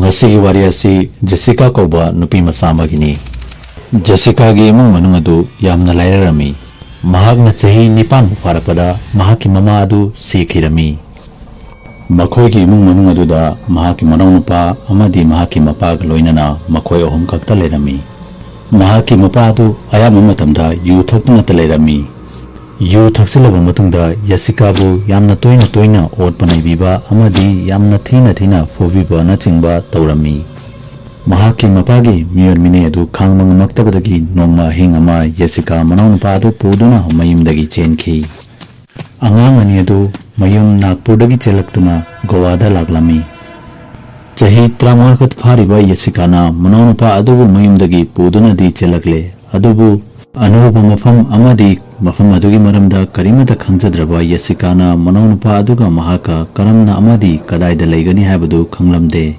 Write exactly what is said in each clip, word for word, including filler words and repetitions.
ꯃꯁꯤꯒꯤ ꯋꯥꯔꯤ ꯑꯁꯤ ꯖꯦꯁꯤꯀꯥ ꯀꯧꯕ ꯅꯨꯄꯤ ꯃꯆꯥ ꯑꯃꯒꯤꯅꯤ꯫ ꯖꯦꯁꯤꯀꯥꯒꯤ ꯏꯃꯨꯡ ꯃꯅꯨꯡ ꯑꯗꯨ ꯌꯥꯝꯅ ꯂꯥꯏꯔꯔꯝꯃꯤ꯫ ꯃꯍꯥꯛꯅ ꯆꯍꯤ ꯅꯤꯄꯥꯟ ꯃꯨꯛ ꯐꯥꯔꯛꯄꯗ ꯃꯍꯥꯛꯀꯤ ꯃꯃꯥ ꯑꯗꯨ ꯁꯤꯈꯤꯔꯝꯃꯤ꯫ ꯃꯈꯣꯏꯒꯤ ꯏꯃꯨꯡ ꯃꯅꯨꯡ ꯑꯗꯨꯗ ꯃꯍꯥꯛꯀꯤ ꯃꯅꯥꯎꯅꯨꯄꯥ ꯑꯃꯗꯤ ꯃꯍꯥꯛꯀꯤ ꯃꯄꯥꯒ ꯂꯣꯏꯅꯅ ꯃꯈꯣꯏ ꯑꯍꯨꯝ ꯈꯛꯇ ꯂꯩꯔꯝꯃꯤ꯫ ꯃꯍꯥꯛꯀꯤ ꯃꯄꯥ ꯑꯗꯨ ꯑꯌꯥꯝꯕ ꯃꯇꯝꯗ ꯌꯨ ꯊꯛꯇꯨꯅꯇ ꯂꯩꯔꯝꯃꯤ꯫ ꯌꯨ ꯊꯛꯆꯤꯜꯂꯕ ꯃꯇꯨꯡꯗ ꯌꯦꯁꯤꯀꯥꯕꯨ ꯌꯥꯝꯅ ꯇꯣꯏꯅ ꯇꯣꯏꯅ ꯑꯣꯠꯄ ꯅꯩꯕꯤꯕ ꯑꯃꯗꯤ ꯌꯥꯝꯅ ꯊꯤꯅ ꯊꯤꯅ ꯐꯨꯕꯤꯕꯅꯆꯤꯡꯕ ꯇꯧꯔꯝꯃꯤ꯫ ꯃꯍꯥꯛꯀꯤ ꯃꯄꯥꯒꯤ ꯃꯤꯑꯣꯠ ꯃꯤꯅꯩ ꯑꯗꯨ ꯈꯥꯡꯕ ꯉꯝꯃꯛꯇꯕꯗꯒꯤ ꯅꯣꯡꯃ ꯑꯍꯤꯡ ꯑꯃ ꯌꯦꯁꯤꯀꯥ ꯃꯅꯥꯎꯅꯨꯄꯥ ꯑꯗꯨ ꯄꯨꯗꯨꯅ ꯃꯌꯨꯝꯗꯒꯤ ꯆꯦꯟꯈꯤ꯫ ꯑꯉꯥꯡ ꯑꯅꯤ ꯑꯗꯨ ꯃꯌꯨꯝ ꯅꯥꯒꯄꯨꯔꯗꯒꯤ ꯆꯦꯜꯂꯛꯇꯨꯅ ꯒꯣꯋꯥꯗ ꯂꯥꯛꯂꯝꯃꯤ꯫ ꯆꯍꯤ ꯇꯔꯥꯃꯉꯥ ꯈꯛ ꯐꯥꯔꯤꯕ ꯌꯦꯁꯤꯀꯥꯅ ꯃꯅꯥꯎꯅꯨꯄꯥ ꯑꯗꯨꯕꯨ ꯃꯌꯨꯝꯗꯒꯤ ꯄꯨꯗꯨꯅꯗꯤ ꯆꯦꯜꯂꯛꯂꯦ, ꯑꯗꯨꯕꯨ ꯑꯅꯧꯕ ꯃꯐꯝ ꯑꯃꯗꯤ ꯃꯐꯝ ꯑꯗꯨꯒꯤ ꯃꯔꯝꯗ ꯀꯔꯤꯃꯠꯇ ꯈꯪꯖꯗ꯭ꯔꯕ ꯌꯦꯁꯤꯀꯥꯅ ꯃꯅꯥꯎꯅꯨꯄꯥ ꯑꯗꯨꯒ ꯃꯍꯥꯛꯀ ꯀꯔꯝꯅ ꯑꯃꯗꯤ ꯀꯗꯥꯏꯗ ꯂꯩꯒꯅꯤ ꯍꯥꯏꯕꯗꯨ ꯈꯪꯂꯝꯗꯦ꯫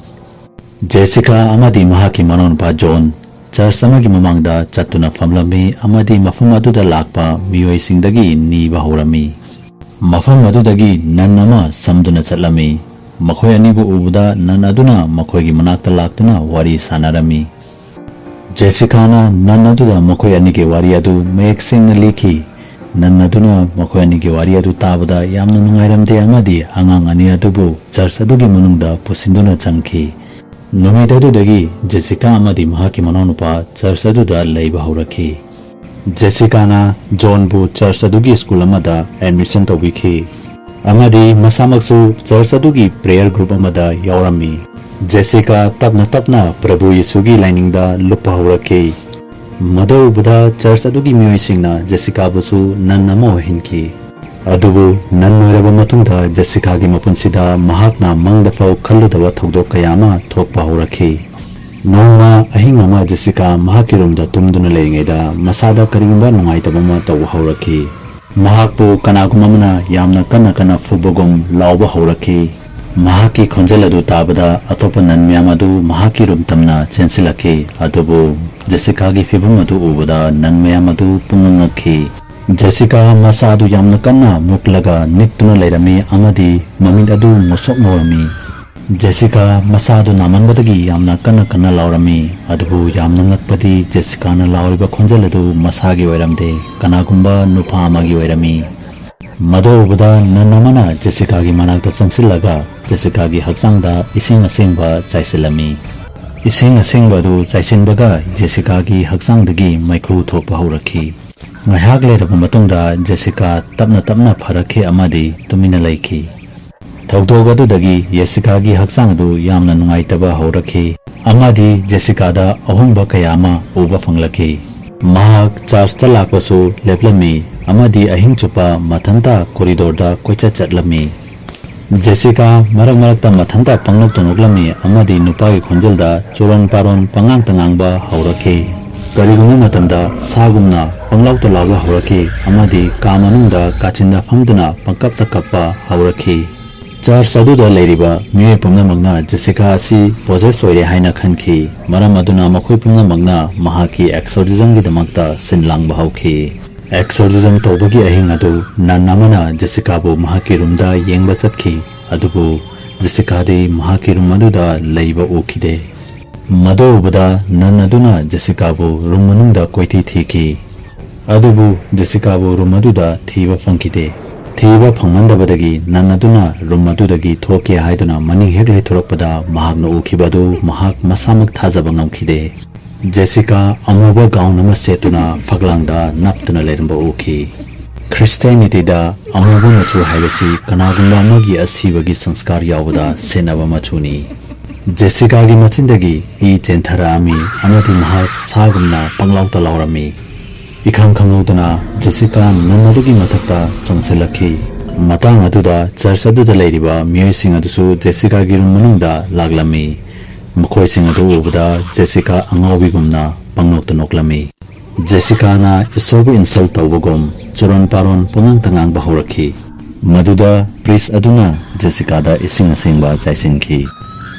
ꯖꯦꯁꯤꯀꯥ ꯑꯃꯗꯤ ꯃꯍꯥꯛꯀꯤ ꯃꯅꯥꯎꯅꯨꯄꯥ ꯖꯣꯟ ꯆꯔꯆ ꯑꯃꯒꯤ ꯃꯃꯥꯡꯗ ꯆꯠꯇꯨꯅ ꯐꯝꯂꯝꯃꯤ ꯑꯃꯗꯤ ꯃꯐꯝ ꯑꯗꯨꯗ ꯂꯥꯛꯄ ꯃꯤꯑꯣꯏꯁꯤꯡꯗꯒꯤ ꯅꯤꯕ ꯍꯧꯔꯝꯃꯤ꯫ ꯃꯐꯝ ꯑꯗꯨꯗꯒꯤ ꯅꯟ ꯑꯃ ꯁꯝꯗꯨꯅ ꯆꯠꯂꯝꯃꯤ꯫ ꯃꯈꯣꯏ ꯑꯅꯤꯕꯨ ꯎꯕꯗ ꯅꯟ ꯑꯗꯨꯅ ꯃꯈꯣꯏꯒꯤ ꯃꯅꯥꯛꯇ ꯂꯥꯛꯇꯨꯅ ꯋꯥꯔꯤ ꯁꯥꯟꯅꯔꯝꯃꯤ꯫ ꯖꯦꯁꯤꯀꯥꯅ ꯅꯟ ꯑꯗꯨꯗ ꯃꯈꯣꯏ ꯑꯅꯤꯒꯤ ꯋꯥꯔꯤ ꯑꯗꯨ ꯃꯌꯦꯛ ꯁꯦꯡꯅ ꯂꯤꯈꯤ꯫ ꯅꯟ ꯑꯗꯨꯅ ꯃꯈꯣꯏ ꯑꯅꯤꯒꯤ ꯋꯥꯔꯤ ꯑꯗꯨ ꯇꯥꯕꯗ ꯌꯥꯝꯅ ꯅꯨꯡꯉꯥꯏꯔꯝꯗꯦ ꯑꯃꯗꯤ ꯑꯉꯥꯡ ꯑꯅꯤ ꯑꯗꯨꯕꯨ ꯆꯔꯆ ꯑꯗꯨꯒꯤ ꯃꯅꯨꯡꯗ ꯄꯨꯁꯤꯟꯗꯨꯅ ꯆꯪꯈꯤ꯫ ꯅꯨꯃꯤꯠ ꯑꯗꯨꯗꯒꯤ ꯖꯦꯁꯤꯀꯥ ꯑꯃꯗꯤ ꯃꯍꯥꯛꯀꯤ ꯃꯅꯥꯎꯅꯨꯄꯥ ꯆꯔꯆ ꯑꯗꯨꯗ ꯂꯩꯕ ꯍꯧꯔꯛꯈꯤ꯫ ꯖꯦꯁꯤꯀꯥꯅ ꯖꯣꯟꯕꯨ ꯆꯔꯆ ꯑꯗꯨꯒꯤ ꯁ꯭ꯀꯨꯜ ꯑꯃꯗ ꯑꯦꯗꯃꯤꯁꯟ ꯇꯧꯕꯤꯈꯤ ꯑꯃꯗꯤ ꯃꯁꯥꯃꯛꯁꯨ ꯆꯔꯆ ꯑꯗꯨꯒꯤ ꯄ꯭ꯔꯦꯌꯔ ꯒ꯭ꯔꯨꯞ ꯑꯃꯗ ꯌꯥꯎꯔꯝꯃꯤ꯫ ꯖꯦꯁꯤꯀꯥ ꯇꯞꯅ ꯇꯞꯅ ꯄ꯭ꯔꯚꯨ ꯌꯤꯁꯨꯒꯤ ꯂꯥꯏꯅꯤꯡꯗ ꯂꯨꯞꯄ ꯍꯧꯔꯛꯈꯤ꯫ ꯃꯗꯨ ꯎꯕꯗ ꯆꯔꯆ ꯑꯗꯨꯒꯤ ꯃꯤꯑꯣꯏꯁꯤꯡꯅ ꯖꯦꯁꯤꯀꯥꯕꯨꯁꯨ ꯅꯟ ꯑꯃ ꯑꯣꯏꯍꯟꯈꯤ꯫ ꯑꯗꯨꯕꯨ ꯅꯟ ꯑꯣꯏꯔꯕ ꯃꯇꯨꯡꯗ ꯖꯦꯁꯤꯀꯥꯒꯤ ꯃꯄꯨꯟꯁꯤꯗ ꯃꯍꯥꯛꯅ ꯃꯪꯗꯐꯥꯎ ꯈꯜꯂꯨꯗꯕ ꯊꯧꯗꯣꯛ ꯀꯌꯥ ꯑꯃ ꯊꯣꯛꯄ ꯍꯧꯔꯛꯈꯤ꯫ ꯅꯣꯡꯃ ꯑꯍꯤꯡ ꯑꯃ ꯖꯦꯁꯤꯀꯥ ꯃꯍꯥꯛꯀꯤ ꯔꯨꯝꯗ ꯇꯨꯝꯗꯨꯅ ꯂꯩꯔꯤꯉꯩꯗ ꯃꯁꯥꯗ ꯀꯔꯤꯒꯨꯝꯕ ꯅꯨꯡꯉꯥꯏꯇꯕ ꯑꯃ ꯇꯧꯕ ꯍꯧꯔꯛꯈꯤ꯫ ꯃꯍꯥꯛꯄꯨ ꯀꯅꯥꯒꯨꯝꯕ ꯑꯃꯅ ꯌꯥꯝꯅ ꯀꯟꯅ ꯀꯟꯅ ꯐꯨꯕꯒꯨꯝ ꯂꯥꯎꯕ ꯍꯧꯔꯛꯈꯤ꯫ ꯃꯍꯥꯛꯀꯤ ꯈꯣꯟꯖꯦꯜ ꯑꯗꯨ ꯇꯥꯕꯗ ꯑꯇꯣꯞꯄ ꯅꯟ ꯃꯌꯥꯝ ꯑꯗꯨ ꯃꯍꯥꯛꯀꯤ ꯔꯨꯝ ꯇꯝꯅ ꯆꯦꯟꯁꯤꯜꯂꯛꯈꯤ꯫ ꯑꯗꯨꯕꯨ ꯖꯦꯁꯤꯀꯥꯒꯤ ꯐꯤꯚꯝ ꯑꯗꯨ ꯎꯕꯗ ꯅꯟ ꯃꯌꯥꯝ ꯑꯗꯨ ꯄꯨꯡꯉꯛ ꯉꯛꯈꯤ꯫ ꯖꯦꯁꯤꯀꯥ ꯃꯁꯥ ꯑꯗꯨ ꯌꯥꯝꯅ ꯀꯟꯅ ꯃꯨꯛꯂꯒ ꯅꯤꯛꯇꯨꯅ ꯂꯩꯔꯝꯃꯤ ꯑꯃꯗꯤ ꯃꯃꯤꯠ ꯑꯗꯨ ꯉꯧꯁꯣꯛ ꯉꯧꯔꯝꯃꯤ꯫ ꯖꯦꯁꯤꯀꯥ ꯃꯁꯥꯗꯨ ꯅꯥꯃꯟꯕꯗꯒꯤ ꯌꯥꯝꯅ ꯀꯟꯅ ꯀꯟꯅ ꯂꯥꯎꯔꯝꯃꯤ꯫ ꯑꯗꯨꯕꯨ ꯌꯥꯝꯅ ꯉꯛꯄꯗꯤ ꯖꯦꯁꯤꯀꯥꯅ ꯂꯥꯎꯔꯤꯕ ꯈꯣꯟꯖꯦꯜ ꯑꯗꯨ ꯃꯁꯥꯒꯤ ꯑꯣꯏꯔꯝꯗꯦ, ꯀꯅꯥꯒꯨꯝꯕ ꯅꯨꯄꯥ ꯑꯃꯒꯤ ꯑꯣꯏꯔꯝꯃꯤ꯫ ꯃꯗꯨ ꯎꯕꯗ ꯅꯟ ꯑꯃꯅ ꯖꯦꯁꯤꯀꯥꯒꯤ ꯃꯅꯥꯛꯇ ꯆꯪꯁꯤꯜꯂꯒ ꯖꯦꯁꯤꯀꯥꯒꯤ ꯍꯛꯆꯥꯡꯗ ꯏꯁꯤꯡ ꯑꯁꯦꯡꯕ ꯆꯥꯏꯁꯤꯜꯂꯝꯃꯤ꯫ ꯏꯁꯤꯡ ꯑꯁꯦꯡꯕ ꯑꯗꯨ ꯆꯥꯏꯁꯤꯟꯕꯒ ꯖꯦꯁꯤꯀꯥꯒꯤ ꯍꯛꯆꯥꯡꯗꯒꯤ ꯃꯩꯈꯨ ꯊꯣꯛꯄ ꯍꯧꯔꯛꯈꯤ꯫ ꯉꯥꯏꯍꯥꯛ ꯂꯩꯔꯕ ꯃꯇꯨꯡꯗ ꯖꯦꯁꯤꯀꯥ ꯇꯞꯅ ꯇꯞꯅ ꯐꯔꯛꯈꯤ ꯑꯃꯗꯤ ꯇꯨꯃꯤꯟꯅ ꯂꯩꯈꯤ꯫ ꯊꯧꯗꯣꯛ ꯑꯗꯨꯗꯒꯤ ꯖꯦꯁꯤꯀꯥꯒꯤ ꯍꯛꯆꯥꯡ ꯑꯗꯨ ꯌꯥꯝꯅ ꯅꯨꯡꯉꯥꯏꯇꯕ ꯍꯧꯔꯛꯈꯤ ꯑꯃꯗꯤ ꯖꯦꯁꯤꯀꯥꯗ ꯑꯍꯣꯡꯕ ꯀꯌꯥ ꯑꯃ ꯎꯕ ꯐꯪꯂꯛꯈꯤ꯫ ꯃꯍꯥꯛ ꯆꯔꯆꯇ ꯂꯥꯛꯄꯁꯨ ꯂꯦꯞꯂꯝꯃꯤ ꯑꯃꯗꯤ ꯑꯍꯤꯡ ꯆꯨꯞꯄ ꯃꯊꯟꯇ ꯀꯣꯔꯤꯗꯣꯔꯗ ꯀꯣꯏꯆꯠ ꯆꯠꯂꯝꯃꯤ꯫ ꯖꯦꯁꯤꯀꯥ ꯃꯔꯛ ꯃꯔꯛꯇ ꯃꯊꯟꯇ ꯄꯪꯅꯣꯛꯇ ꯅꯣꯛꯂꯝꯃꯤ ꯑꯃꯗꯤ ꯅꯨꯄꯥꯒꯤ ꯈꯣꯟꯖꯦꯜꯗ ꯆꯨꯔꯣꯟ ꯄꯥꯔꯣꯟ ꯄꯉꯥꯡꯇ ꯉꯥꯡꯕ ꯍꯧꯔꯛꯈꯤ꯫ ꯀꯔꯤꯒꯨꯝꯕ ꯃꯇꯝꯗ ꯁꯥꯒꯨꯝꯅ ꯄꯪꯂꯥꯎꯇ ꯂꯥꯎꯕ ꯍꯧꯔꯛꯈꯤ ꯑꯃꯗꯤ ꯀꯥ ꯃꯅꯨꯡꯗ ꯀꯥꯆꯤꯟꯗ ꯐꯝꯗꯨꯅ ꯄꯪꯀꯞꯇ ꯀꯞꯄ ꯍꯧꯔꯛꯈꯤ꯫ ꯆꯔꯆ ꯑꯗꯨꯗ ꯂꯩꯔꯤꯕ ꯃꯤꯑꯣꯏ ꯄꯨꯝꯅꯃꯛꯅ ꯖꯦꯁꯤꯀꯥ ꯑꯁꯤ possess ꯑꯣꯏꯔꯦ ꯍꯥꯏꯅ ꯈꯟꯈꯤ꯫ ꯃꯔꯝ ꯑꯗꯨꯅ ꯃꯈꯣꯏ ꯄꯨꯝꯅꯃꯛꯅ ꯃꯍꯥꯛꯀꯤ exorcismꯒꯤꯗꯃꯛꯇ ꯁꯤꯟ ꯂꯥꯡꯕ ꯍꯧꯈꯤ꯫ Exorcism ꯇꯧꯕꯒꯤ ꯑꯍꯤꯡ ꯑꯗꯨ ꯅꯟ ꯑꯃꯅ ꯖꯦꯁꯤꯀꯥꯕꯨ ꯃꯍꯥꯛꯀꯤ ꯔꯨꯝꯗ ꯌꯦꯡꯕ ꯆꯠꯈꯤ, ꯑꯗꯨꯕꯨ ꯖꯦꯁꯤꯀꯥꯗꯤ ꯃꯍꯥꯛꯀꯤ ꯔꯨꯝ ꯑꯗꯨꯗ ꯂꯩꯕ ꯎꯈꯤꯗꯦ꯫ ꯃꯗꯨ ꯎꯕꯗ ꯅꯟ ꯑꯗꯨꯅ ꯖꯦꯁꯤꯀꯥꯕꯨ ꯔꯨꯝ ꯃꯅꯨꯡꯗ ꯀꯣꯏꯊꯤ ꯊꯤꯈꯤ꯫ ꯑꯗꯨꯕꯨ ꯖꯦꯁꯤꯀꯥꯕꯨ ꯔꯨꯝ ꯑꯗꯨꯗ ꯊꯤꯕ ꯐꯪꯈꯤꯗꯦ꯫ ꯊꯤꯕ ꯐꯪꯃꯟꯗꯕꯗꯒꯤ ꯅꯟ ꯑꯗꯨꯅ ꯔꯨꯝ ꯑꯗꯨꯗꯒꯤ ꯊꯣꯛꯀꯦ ꯍꯥꯏꯗꯨꯅ ꯃꯅꯤꯡ ꯍꯦꯛ ꯂꯩꯊꯣꯔꯛꯄꯗ ꯃꯍꯥꯛꯅ ꯎꯈꯤꯕ ꯑꯗꯨ ꯃꯍꯥꯛ ꯃꯁꯥꯃꯛ ꯊꯥꯖꯕ ꯉꯝꯈꯤꯗꯦ꯫ ꯖꯦꯁꯤꯀꯥ ꯑꯃꯨꯕ gown ꯑꯃ ꯁꯦꯠꯇꯨꯅ ꯐꯛꯂꯥꯡꯗ ꯅꯞꯇꯨꯅ ꯂꯩꯔꯝꯕ ꯎꯈꯤ꯫ Christianityꯗ ꯑꯃꯨꯕ ꯃꯆꯨ ꯍꯥꯏꯕꯁꯤ ꯀꯅꯥꯒꯨꯝꯕ ꯑꯃꯒꯤ ꯑꯁꯤꯕꯒꯤ ꯁꯪꯁꯀꯥꯔ ꯌꯥꯎꯕꯗ ꯁꯦꯠꯅꯕ ꯃꯆꯨꯅꯤ꯫ ꯖꯦꯁꯤꯀꯥꯒꯤ ꯃꯆꯤꯟꯗꯒꯤ ꯏ ꯆꯦꯟꯊꯔꯛꯑꯝꯃꯤ ꯑꯃꯗꯤ ꯃꯍꯥꯛ ꯁꯥꯒꯨꯝꯅ ꯄꯪꯂꯥꯎꯇ ꯂꯥꯎꯔꯝꯃꯤ꯫ ꯏꯈꯪ ꯈꯪꯍꯧꯗꯅ ꯖꯦꯁꯤꯀꯥ ꯅꯟ ꯑꯗꯨꯒꯤ ꯃꯊꯛꯇ ꯆꯪꯁꯤꯜꯂꯛꯈꯤ꯫ ꯃꯇꯥꯡ ꯑꯗꯨꯗ ꯆꯔꯆ ꯑꯗꯨꯗ ꯂꯩꯔꯤꯕ ꯃꯤꯑꯣꯏꯁꯤꯡ ꯑꯗꯨꯁꯨ ꯖꯦꯁꯤꯀꯥꯒꯤ ꯔꯨꯝ ꯃꯅꯨꯡꯗ ꯂꯥꯛꯂꯝꯃꯤ꯫ ꯃꯈꯣꯏꯁꯤꯡ ꯑꯗꯨ ꯎꯕꯗ ꯖꯦꯁꯤꯀꯥ ꯑꯉꯥꯎꯕꯤꯒꯨꯝꯅ ꯄꯪꯅꯣꯛꯇ ꯅꯣꯛꯂꯝꯃꯤ꯫ ꯖꯦꯁꯤꯀꯥꯅ ꯏꯁꯣꯔꯕꯨ insult ꯇꯧꯕꯒꯨꯝ ꯆꯨꯔꯣꯟ ꯄꯥꯔꯣꯟ ꯄꯉꯥꯡꯇ ꯉꯥꯡꯕ ꯍꯧꯔꯛꯈꯤ꯫ ꯃꯗꯨꯗ priest ꯑꯗꯨꯅ ꯖꯦꯁꯤꯀꯥꯗ ꯏꯁꯤꯡ ꯑꯁꯦꯡꯕ ꯆꯥꯏꯁꯤꯟꯈꯤ꯫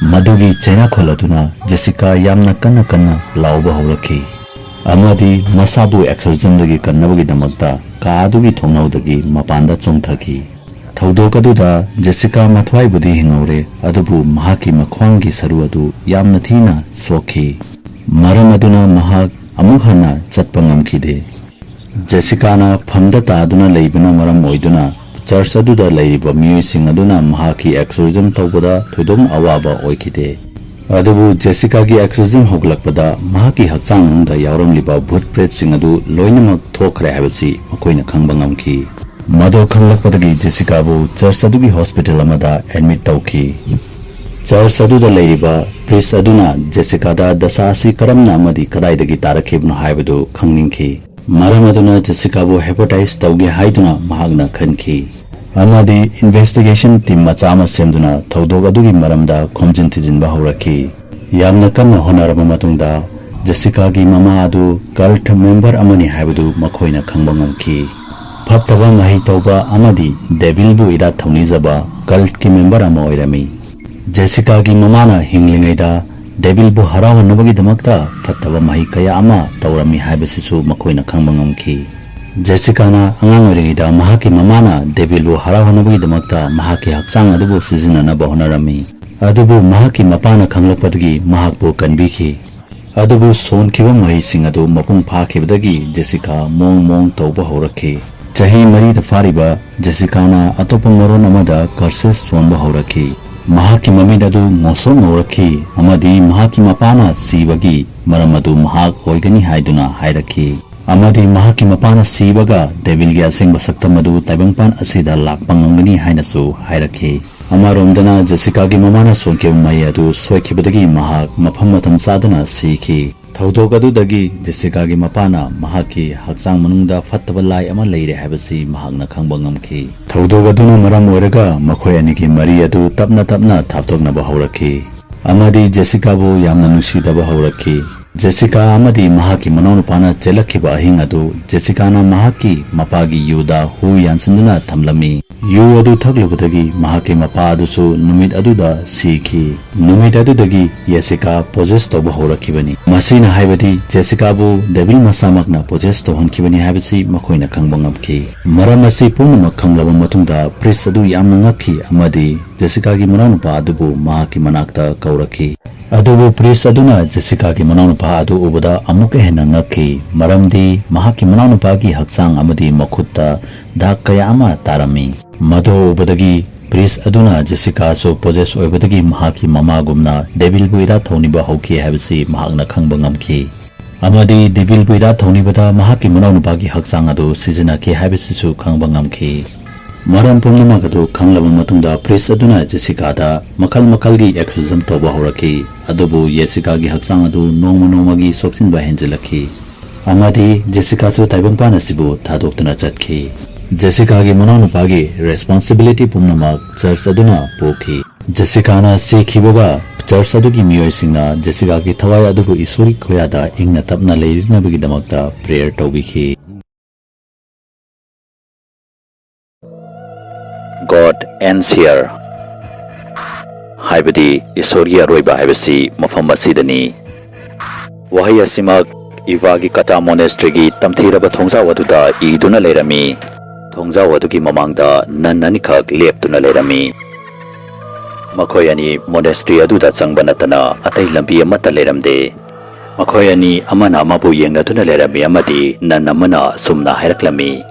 ꯃꯗꯨꯒꯤ ꯆꯩꯅꯥꯈꯣꯜ ꯑꯗꯨꯅ ꯖꯦꯁꯤꯀꯥ ꯌꯥꯝꯅ ꯀꯟꯅ ꯀꯟꯅ ꯂꯥꯎꯕ ꯍꯧꯔꯛꯈꯤ ꯑꯃꯗꯤ ꯃꯁꯥꯕꯨ exorcismꯗꯒꯤ ꯀꯟꯅꯕꯒꯤꯗꯃꯛꯇ ꯀꯥ ꯑꯗꯨꯒꯤ ꯊꯣꯡꯅꯥꯎꯗꯒꯤ ꯃꯄꯥꯟꯗ ꯆꯣꯡꯊꯈꯤ꯫ ꯊꯧꯗꯣꯛ ꯑꯗꯨꯗ ꯖꯦꯁꯤꯀꯥ ꯃꯊ꯭ꯋꯥꯏꯕꯨꯗꯤ ꯍꯤꯡꯍꯧꯔꯦ, ꯑꯗꯨꯕꯨ ꯃꯍꯥꯛꯀꯤ ꯃꯈ꯭ꯋꯥꯡꯒꯤ ꯁꯔꯨ ꯑꯗꯨ ꯌꯥꯝꯅ ꯊꯤꯅ ꯁꯣꯛꯈꯤ꯫ ꯃꯔꯝ ꯑꯗꯨꯅ ꯃꯍꯥꯛ ꯑꯃꯨꯛ ꯍꯟꯅ ꯆꯠꯄ ꯉꯝꯈꯤꯗꯦ꯫ ꯖꯦꯁꯤꯀꯥꯅ ꯐꯝꯗ ꯇꯥꯗꯨꯅ ꯂꯩꯕꯅ ꯃꯔꯝ ꯑꯣꯏꯗꯨꯅ ꯆꯔꯆ ꯑꯗꯨꯗ ꯂꯩꯔꯤꯕ ꯃꯤꯑꯣꯏꯁꯤꯡ ꯑꯗꯨꯅ ꯃꯍꯥꯛꯀꯤ ꯑꯦꯛꯁꯣꯔꯁꯤꯖꯝ ꯇꯧꯕꯗ ꯊꯣꯏꯗꯣꯛꯅ ꯑꯋꯥꯕ ꯑꯣꯏꯈꯤꯗꯦ꯫ ꯑꯗꯨꯕꯨ ꯖꯦꯁꯤꯀꯥꯒꯤ ꯑꯦꯛꯁꯣꯔꯁꯤꯖꯝ ꯍꯧꯒꯠꯂꯛꯄꯗ ꯃꯍꯥꯛꯀꯤ ꯍꯛꯆꯥꯡ ꯃꯅꯨꯡꯗ ꯌꯥꯎꯔꯝꯂꯤꯕ ꯚꯨꯠ ꯄ꯭ꯔꯦꯠꯁꯤꯡ ꯑꯗꯨ ꯂꯣꯏꯅꯃꯛ ꯊꯣꯛꯈ꯭ꯔꯦ ꯍꯥꯏꯕꯁꯤ ꯃꯈꯣꯏꯅ ꯈꯪꯕ ꯉꯝꯈꯤ꯫ ꯃꯗꯨ ꯈꯪꯂꯛꯄꯗꯒꯤ ꯖꯦꯁꯤꯀꯥꯕꯨ ꯆꯔꯆ ꯑꯗꯨꯒꯤ ꯍꯣꯁꯄꯤꯇꯥꯜ ꯑꯃꯗ ꯑꯦꯗꯃꯤꯠ ꯇꯧꯈꯤ꯫ ꯆꯔꯆ ꯑꯗꯨꯗ ꯂꯩꯔꯤꯕ ꯄ꯭ꯔꯤꯁ ꯑꯗꯨꯅ ꯖꯦꯁꯤꯀꯥꯗ ꯗꯁꯥ ꯑꯁꯤ ꯀꯔꯝꯅ ꯑꯃꯗꯤ ꯀꯗꯥꯏꯗꯒꯤ ꯇꯥꯔꯛꯈꯤꯕꯅꯣ ꯍꯥꯏꯕꯗꯨ ꯈꯪꯅꯤꯡꯈꯤ꯫ ꯃꯔꯝ ꯑꯗꯨꯅ ꯖꯦꯁꯤꯀꯥꯕꯨ ꯍꯦꯄꯥꯇꯥꯏꯖ ꯇꯧꯒꯦ ꯍꯥꯏꯗꯨꯅ ꯃꯍꯥꯛꯅ ꯈꯟꯈꯤ ꯑꯃꯗꯤ ꯏꯟꯚꯦꯁꯇꯤꯒꯦꯁꯟ ꯇꯤꯝ ꯃꯆꯥ ꯑꯃ ꯁꯦꯝꯗꯨꯅ ꯊꯧꯗꯣꯛ ꯑꯗꯨꯒꯤ ꯃꯔꯝꯗ ꯈꯣꯝꯖꯤꯟ ꯊꯤꯖꯤꯟꯕ ꯍꯧꯔꯛꯈꯤ꯫ ꯌꯥꯝꯅ ꯀꯟꯅ ꯍꯣꯠꯅꯔꯕ ꯃꯇꯨꯡꯗ ꯖꯦꯁꯤꯀꯥꯒꯤ ꯃꯃꯥ ꯑꯗꯨ ꯀꯜꯠ ꯃꯦꯝꯕꯔ ꯑꯃꯅꯤ ꯍꯥꯏꯕꯗꯨ ꯃꯈꯣꯏꯅ ꯈꯪꯕ ꯉꯝꯈꯤ꯫ ꯐꯠꯇꯕ ꯃꯍꯩ ꯇꯧꯕ ꯑꯃꯗꯤ ꯗꯦꯚꯤꯜꯕꯨ ꯏꯔꯥꯠ ꯊꯧꯅꯤꯖꯕ ꯀꯜꯠꯀꯤ ꯃꯦꯝꯕꯔ ꯑꯃ ꯑꯣꯏꯔꯝꯃꯤ꯫ ꯖꯦꯁꯤꯀꯥꯒꯤ ꯃꯃꯥꯅ ꯍꯤꯡꯂꯤꯉꯩꯗ ꯗꯦꯚꯤꯜꯕꯨ ꯍꯔꯥꯎꯍꯟꯅꯕꯒꯤꯗꯃꯛꯇ ꯐꯠꯇꯕ ꯃꯍꯩ ꯀꯌꯥ ꯑꯃ ꯇꯧꯔꯝꯃꯤ ꯍꯥꯏꯕꯁꯤꯁꯨ ꯃꯈꯣꯏꯅ ꯈꯪꯕ ꯉꯝꯈꯤ꯫ ꯖꯦꯁꯤꯀꯥꯅ ꯑꯉꯥꯡ ꯑꯣꯏꯔꯤꯉꯩꯗ ꯃꯍꯥꯛꯀꯤ ꯃꯃꯥꯅ ꯗꯦꯚꯤꯜꯕꯨ ꯍꯔꯥꯎꯍꯟꯅꯕꯒꯤꯗꯃꯛꯇ ꯃꯍꯥꯛꯀꯤ ꯍꯛꯆꯥꯡ ꯑꯗꯨꯕꯨ ꯁꯤꯖꯤꯟꯅꯅꯕ ꯍꯣꯠꯅꯔꯝꯃꯤ꯫ ꯑꯗꯨꯕꯨ ꯃꯍꯥꯛꯀꯤ ꯃꯄꯥꯅ ꯈꯪꯂꯛꯄꯗꯒꯤ ꯃꯍꯥꯛꯄꯨ ꯀꯟꯕꯤꯈꯤ꯫ ꯑꯗꯨꯕꯨ ꯁꯣꯟꯈꯤꯕ ꯃꯍꯩꯁꯤꯡ ꯑꯗꯨ ꯃꯄꯨꯡ ꯐꯥꯈꯤꯕꯗꯒꯤ ꯖꯦꯁꯤꯀꯥ ꯃꯑꯣꯡ ꯃꯑꯣꯡ ꯇꯧꯕ ꯍꯧꯔꯛꯈꯤ꯫ ꯆꯍꯤ ꯃꯔꯤꯗ ꯐꯥꯔꯤꯕ ꯖꯦꯁꯤꯀꯥꯅ ꯑꯇꯣꯞꯄ ꯃꯔꯣꯟ ꯑꯃꯗ ꯀꯔꯁꯦꯁ ꯁꯣꯟꯕ ꯍꯧꯔꯛꯈꯤ꯫ ꯃꯍꯥꯛꯀꯤ ꯃꯃꯤꯠ ꯑꯗꯨ ꯉꯧꯁꯣꯛ ꯉꯧꯔꯛꯈꯤ ꯑꯃꯗꯤ ꯃꯍꯥꯛꯀꯤ ꯃꯄꯥꯅ ꯁꯤꯕꯒꯤ ꯃꯔꯝ ꯑꯗꯨ ꯃꯍꯥꯛ ꯑꯣꯏꯒꯅꯤ ꯍꯥꯏꯗꯨꯅ ꯍꯥꯏꯔꯛꯈꯤ꯫ ꯑꯃꯗꯤ ꯃꯍꯥꯛꯀꯤ ꯃꯄꯥꯅ ꯁꯤꯕꯒ ꯗꯦꯚꯤꯜꯒꯤ ꯑꯁꯦꯡꯕ ꯁꯛꯇꯝ ꯑꯗꯨ ꯇꯥꯏꯕꯪꯄꯥꯟ ꯑꯁꯤꯗ ꯂꯥꯛꯄ ꯉꯝꯒꯅꯤ ꯍꯥꯏꯅꯁꯨ ꯍꯥꯏꯔꯛꯈꯤ꯫ ꯑꯃꯔꯣꯝꯗꯅ ꯖꯦꯁꯤꯀꯥꯒꯤ ꯃꯃꯥꯅ ꯁꯣꯟꯈꯤꯕ ꯃꯍꯩ ꯑꯗꯨ ꯁꯣꯏꯈꯤꯕꯗꯒꯤ ꯃꯍꯥꯛ ꯃꯐꯝ ꯃꯇꯝ ꯆꯥꯗꯅ ꯁꯤꯈꯤ꯫ ꯊꯧꯗꯣꯛ ꯑꯗꯨꯗꯒꯤ ꯖꯦꯁꯤꯀꯥꯒꯤ ꯃꯄꯥꯅ ꯃꯍꯥꯛꯀꯤ ꯍꯛꯆꯥꯡ ꯃꯅꯨꯡꯗ ꯐꯠꯇꯕ ꯂꯥꯏ ꯑꯃ ꯂꯩꯔꯦ ꯍꯥꯏꯕꯁꯤ ꯃꯍꯥꯛꯅ ꯈꯪꯕ ꯉꯝꯈꯤ꯫ ꯊꯧꯗꯣꯛ ꯑꯗꯨꯅ ꯃꯔꯝ ꯑꯣꯏꯔꯒ ꯃꯈꯣꯏ ꯑꯅꯤꯒꯤ ꯃꯔꯤ ꯑꯗꯨ ꯇꯞꯅ ꯇꯞꯅ ꯊꯥꯞꯇꯣꯛꯅꯕ ꯍꯧꯔꯛꯈꯤ ꯑꯃꯗꯤ ꯖꯦꯁꯤꯀꯥꯕꯨ ꯌꯥꯝꯅ ꯅꯨꯡꯁꯤꯗꯕ ꯍꯧꯔꯛꯈꯤ꯫ ꯖꯦꯁꯤꯀꯥ ꯑꯃꯗꯤ ꯃꯍꯥꯛꯀꯤ ꯃꯅꯥꯎꯅꯨꯄꯥꯅ ꯆꯦꯜꯂꯛꯈꯤꯕ ꯑꯍꯤꯡ ꯑꯗꯨ ꯖꯦꯁꯤꯀꯥꯅ ꯃꯍꯥꯛꯀꯤ ꯃꯄꯥꯒꯤ ꯌꯨꯗ ꯍꯨ ꯌꯥꯟꯁꯤꯟꯗꯨꯅ ꯊꯝꯂꯝꯃꯤ꯫ ꯌꯨ ꯑꯗꯨ ꯊꯛꯂꯨꯕꯗꯒꯤ ꯃꯍꯥꯛꯀꯤ ꯃꯄꯥ ꯑꯗꯨꯁꯨ ꯅꯨꯃꯤꯠ ꯑꯗꯨꯗ ꯁꯤꯈꯤ꯫ ꯅꯨꯃꯤꯠ ꯑꯗꯨꯗꯒꯤ ꯖꯦꯁꯤꯀꯥ possess ꯇꯧꯕ ꯍꯧꯔꯛꯈꯤꯕꯅꯤ꯫ ꯃꯁꯤꯅ ꯍꯥꯏꯕꯗꯤ ꯖꯦꯁꯤꯀꯥꯕꯨ ꯗꯦꯚꯤꯜ ꯃꯁꯥꯃꯛꯅ possess ꯇꯧꯍꯟꯈꯤꯕꯅꯤ ꯍꯥꯏꯕꯁꯤ ꯃꯈꯣꯏꯅ ꯈꯪꯕ ꯉꯝꯈꯤ꯫ ꯃꯔꯝ ꯑꯁꯤ ꯄꯨꯝꯅꯃꯛ ꯈꯪꯂꯕ ꯃꯇꯨꯡꯗ priest ꯑꯗꯨ ꯌꯥꯝꯅ ꯉꯛꯈꯤ ꯑꯃꯗꯤ ꯖꯦꯁꯤꯀꯥꯒꯤ ꯃꯅꯥꯎꯅꯨꯄꯥ ꯑꯗꯨꯕꯨ ꯃꯍꯥꯛꯀꯤ ꯃꯅꯥꯛꯇ ꯀꯧꯔꯛꯈꯤ꯫ ꯑꯗꯨꯕꯨ priest ꯑꯗꯨꯅ ꯖꯦꯁꯤꯀꯥꯒꯤ ꯃꯅꯥꯎꯅꯨꯄꯥ ꯑꯗꯨ ꯎꯕꯗ ꯑꯃꯨꯛꯀ ꯍꯦꯟꯅ ꯉꯛꯈꯤ, ꯃꯔꯝꯗꯤ ꯃꯍꯥꯛꯀꯤ ꯃꯅꯥꯎꯅꯨꯄꯥꯒꯤ ꯍꯛꯆꯥꯡ ꯑꯃꯗꯤ ꯃꯈꯨꯠꯇ ꯗꯥꯛ ꯀꯌꯥ ꯑꯃ ꯇꯥꯔꯝꯃꯤ꯫ ꯃꯗꯨ ꯎꯕꯗꯒꯤ priest ꯑꯗꯨꯅ ꯖꯦꯁꯤꯀꯥꯁꯨ possess ꯑꯣꯏꯕꯗꯒꯤ ꯃꯍꯥꯛꯀꯤ ꯃꯃꯥꯒꯨꯝꯅ ꯗꯦꯚꯤꯜꯕꯨ ꯏꯔꯥꯠ ꯊꯧꯅꯤꯕ ꯍꯧꯈꯤ ꯍꯥꯏꯕꯁꯤ ꯃꯍꯥꯛꯅ ꯈꯪꯕ ꯉꯝꯈꯤ꯫ ꯑꯃꯗꯤ ꯗꯦꯚꯤꯜꯕꯨ ꯏꯔꯥꯠ ꯊꯧꯅꯤꯕꯗ ꯃꯍꯥꯛꯀꯤ ꯃꯅꯥꯎꯅꯨꯄꯥꯒꯤ ꯍꯛꯆꯥꯡ ꯑꯗꯨ ꯁꯤꯖꯤꯟꯅꯈꯤ ꯍꯥꯏꯕꯁꯤꯁꯨ ꯈꯪꯕ ꯉꯝꯈꯤ꯫ ꯃꯔꯝ ꯄꯨꯝꯅꯃꯛ ꯑꯗꯨ ꯈꯪꯂꯕ ꯃꯇꯨꯡꯗ priest ꯑꯗꯨꯅ ꯖꯦꯁꯤꯀꯥꯗ ꯃꯈꯜ ꯃꯈꯜꯒꯤ exorcism ꯇꯧꯕ ꯍꯧꯔꯛꯈꯤ꯫ ꯑꯗꯨꯕꯨ ꯖꯦꯁꯤꯀꯥꯒꯤ ꯍꯛꯆꯥꯡ ꯑꯗꯨ ꯅꯣꯡꯃ ꯅꯣꯡꯃꯒꯤ ꯁꯣꯛꯆꯤꯟꯕ ꯍꯦꯟꯖꯤꯜꯂꯛꯈꯤ꯫ ꯑꯃꯗꯤ ꯖꯦꯁꯤꯀꯥꯁꯨ ꯇꯥꯏꯕꯪꯄꯥꯟ ꯑꯁꯤꯕꯨ ꯊꯥꯗꯣꯛꯇꯨꯅ ꯆꯠꯈꯤ꯫ ꯖꯦꯁꯤꯀꯥꯒꯤ ꯃꯅꯥꯎꯅꯨꯄꯥꯒꯤ responsibility ꯄꯨꯝꯅꯃꯛ church ꯑꯗꯨꯅ ꯄꯨꯈꯤ꯫ ꯖꯦꯁꯤꯀꯥꯅ ꯁꯤꯈꯤꯕꯒ church ꯑꯗꯨꯒꯤ ꯃꯤꯑꯣꯏꯁꯤꯡꯅ ꯖꯦꯁꯤꯀꯥꯒꯤ ꯊꯋꯥꯏ ꯑꯗꯨꯕꯨ ꯏꯁꯣꯔꯒꯤ ꯈꯨꯌꯥꯗ ꯏꯪꯅ ꯇꯞꯅ ꯂꯩꯔꯤꯅꯕꯒꯤꯗꯃꯛꯇ prayer ꯇꯧꯕꯤꯈꯤ꯫ God Answer, ꯍꯥꯏꯕꯗꯤ ꯏꯁꯣꯔꯒꯤ ꯑꯔꯣꯏꯕ ꯍꯥꯏꯕꯁꯤ ꯃꯐꯝ ꯑꯁꯤꯗꯅꯤ꯫ ꯋꯥꯍꯩ ꯑꯁꯤꯃꯛ ꯏꯚꯥꯒꯤ ꯀꯇꯥ monasteryꯒꯤ ꯇꯝꯊꯤꯔꯕ ꯊꯣꯡꯖꯥꯎ ꯑꯗꯨꯗ ꯏꯗꯨꯅ ꯂꯩꯔꯝꯃꯤ꯫ ꯊꯣꯡꯖꯥꯎ ꯑꯗꯨꯒꯤ ꯃꯃꯥꯡꯗ nun ꯑꯅꯤꯈꯛ ꯂꯦꯞꯇꯨꯅ ꯂꯩꯔꯝꯃꯤ꯫ ꯃꯈꯣꯏ ꯑꯅꯤ monastery ꯑꯗꯨꯗ ꯆꯪꯕ ꯅꯠꯇꯅ ꯑꯇꯩ ꯂꯝꯕꯤ ꯑꯃꯠꯇ ꯂꯩꯔꯝꯗꯦ꯫ ꯃꯈꯣꯏ ꯑꯅꯤ ꯑꯃꯅ ꯑꯃꯕꯨ ꯌꯦꯡꯅꯗꯨꯅ ꯂꯩꯔꯝꯃꯤ ꯑꯃꯗꯤ nun ꯑꯃꯅ ꯑꯁꯨꯝꯅ ꯍꯥꯏꯔꯛꯂꯝꯃꯤ,